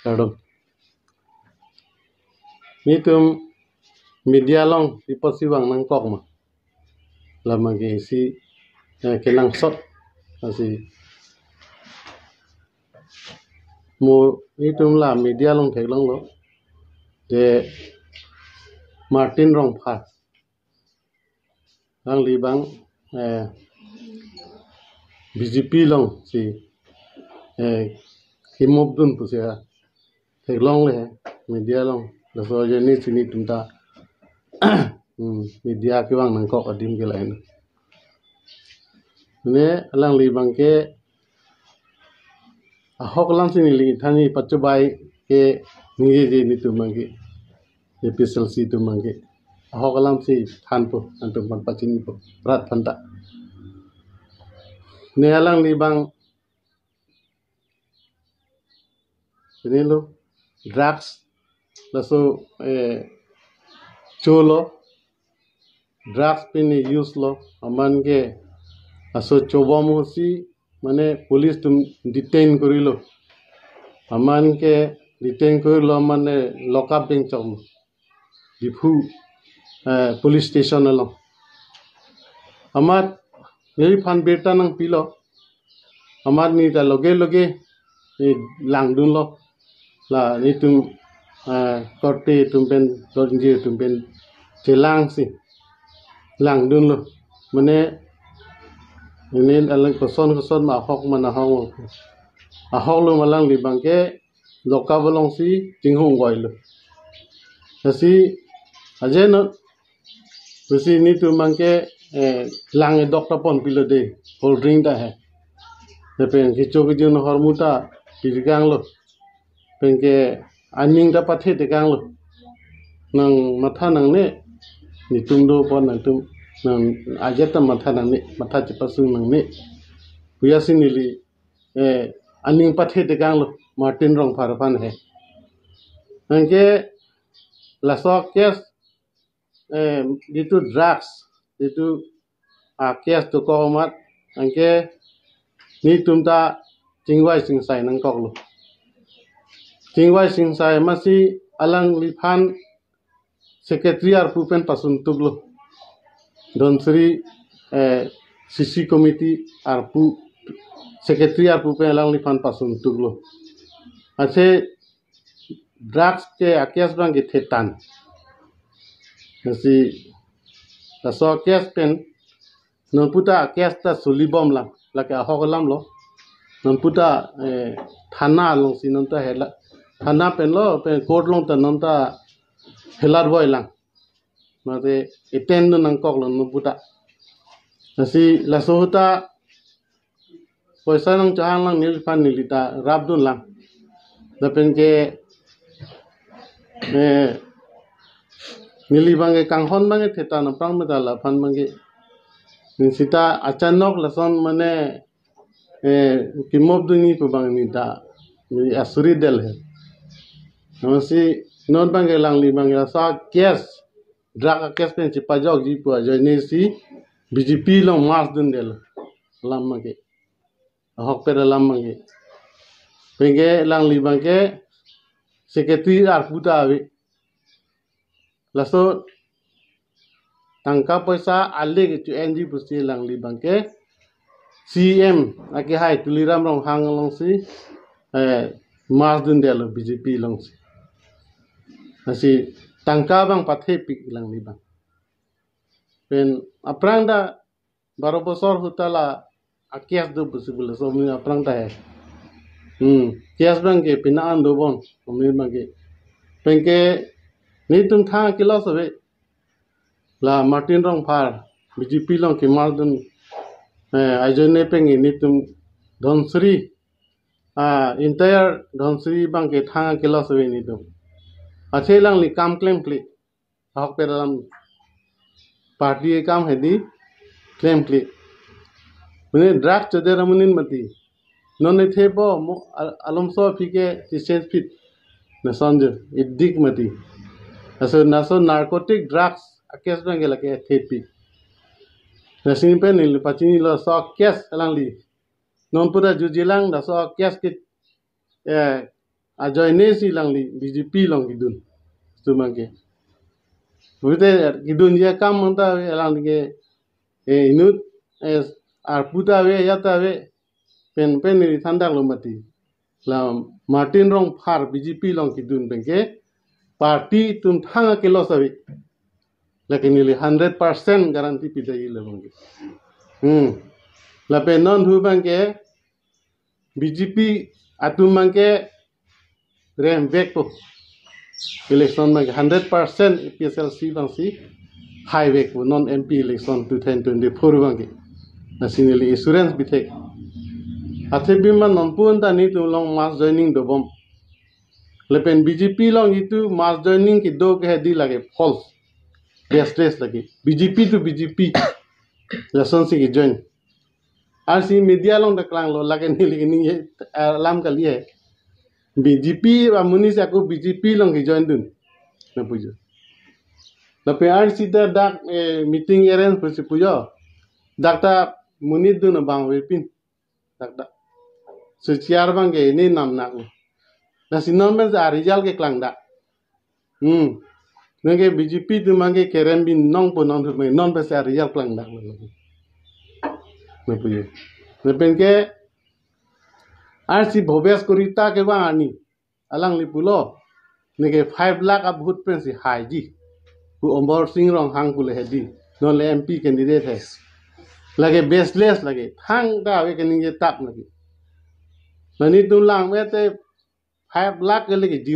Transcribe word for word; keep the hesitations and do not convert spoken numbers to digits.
Kardom. Netum media along ipot si vang nangkok ma? Lama ke isi, eh, kenangsot asi mo netum la media along theklonglo. Je Martin Rongphar alangli abang, eh, B J P along si, eh, kimop dun pusi theklongle media along. Laso ajoine si netum ta, hmm, media kevang nangkok adim ke lain. Ne alangli abang ke ahok alam si neli than ni pachobai ke ningjeje netum abang ke, A P H L C atum abang ke. Ahok alam si thanpo, nangtum aphan pachinipo, rat aphan ta. Ne alangli abang chinilo, drugs laso, eh, cholo, drugs pini use lo, aman ke laso chobom ahut si mane police atum detain korilo. Aman ke detain korilo mane lock up dengchok Diphu, eh, police station along. Amat neliphan birta nangpilo. Amat ne ta loge loge ne langdunlo. La netum, eh, korte atum pen, korte atum pen chelang si langdunlo. Mane, ne alang koson koson ma ahok ma nahok. Ahok lo ma alangli abang ke lock up along si chinghong goilo. Lasi ajoine pusi netum abang ke, eh, lang edok ta ponpilo de, cold drink ta he. Lapen kecho kejun ahormu ta pirgang lo. Pen ke aning ta pathe tekang lo. Nang matha nangne, netum do pon nangtum, nang ajat ta matha nangne, matha chepasung nangne. Puya si neli, eh, aning pathe tekang lo, Martin Rongphar aphan he. Anke laso case, eh, jitu drugs, jitu, ah, case dokok amat, anke netum ta chingvai chingsai nangkoklo. Chingvai chingsai amatsi alangliphan secretary arpu pen pasun tuklo. Dhansiri, eh, C C committee arpu, secretary arpu pen alangliphan pasun tuklo. Athe drugs ke a-case abang ke thetan. Lasi laso case pen non puta case ta solibomlang, lake ahok alam lo. Non puta, eh, thana along si non ta hela. Thana pen lo, pen court along ta non ta helar boilang. Mate attend dun nangkoklo non puta. Lasi laso ahut ta poisa nangchahanglang neliphan, neli ta rapdunlang. Lapen ke, eh, neli abang ke kanghon abang ke thetan aphrang meta laphan abang ke. Neli sita achanok lason mane, eh, kimop dunji pu abang ne ta, neli asuri del he. Amatsi non abang ke alangli abang ke laso case, drug a-case pen chepajokji pu ajoine si B J P along march dundel alam abang ke. Ahokpet alam abang ke. Pen ke alangli abang ke secretary arpu ta ave. Laso tangka poisa ale kecho-enji pusi alangli abang ke C E M akehai Tuliram Ronghang along si, eh, march dundel B J P along si. Lasi tangka abang pathepik alangli abang. Pen aphrang ta baro bosor ahut ta la a-case do pusi pulo, so mi aphrang ta he. Hmm, case abang ke pina an dobom, so mi abang ke. Pen ke netum thang kilos ave. La Martin Rongphar B J P along kemarch dun, eh, ajoine pen ke netum Dhansiri, ah, entire Dhansiri abang ke thang kilos ave netum. Athe alangli kam klemkle. Ahokpet alam, party akam hedi klemkle. Mane drug choder amonit mati. Non ne thepo mo al-, alomso aphi ke tisen phit. Nason jo, idik mati. Laso, laso narcotic drugs a-case abang ke lake thepik. Lasi pen neli pachinilo laso case alangli. Non puta jujilang laso case ke, eh, ajoine si alangli B J P along kedun. Atum abangke. Pute kedunji akam abang ta ave, alangli ke, eh, inut, eh, arpu ta ave, ya ta ave, pen pen neli thandaklo mati. La Martin Rongphar B J P along kedun abangke, party atum thang ke loss ave. Lake neli hundred percent guarantee pidai lo abangke. Hmm. Lapen non thu abangke, B J P atum abangke remvekpo. Election abangke hundred percent A P H L C abangsi haivekpo non M P election two thousand twenty-four abangke. Lasi neli assurance bithek. Athe bima nonpu an ta nelitum along mass joining dobom. Lapen B J P along itum mass joining kedo ke hedi lake false. Baseless lake. B J P to B J P. Lasonsi kejoin. Arsi media along ta klanglo, lake neli kaningje, eh, alam kali he. B J P amonit si ako B J P along kejoin dun. Nangpuji. Lapen arsi ta dak, eh, meeting arrange pusi puji. Dak ta monit dun abang avepin. Dak dak. So chair abangke ne namnaklo. Lasi non pensi a-result keklang dak. Hmm. Nangke B J P atum abangke kerem binong po non thu abang, non pensi a-result klangdaklo. Nangpuji. Lapen ke arsi Bhobesh Karita kevang arni. Alangli pulo. Neke five lakh a-vote pensi haiji. Pu Amar Sing Ronghang pu le hedi. Non le M P candidate he. Lake baseless lake. Thangta ave kaningje tap lake. Mane nelitum lang mete five lakh ke lake zero.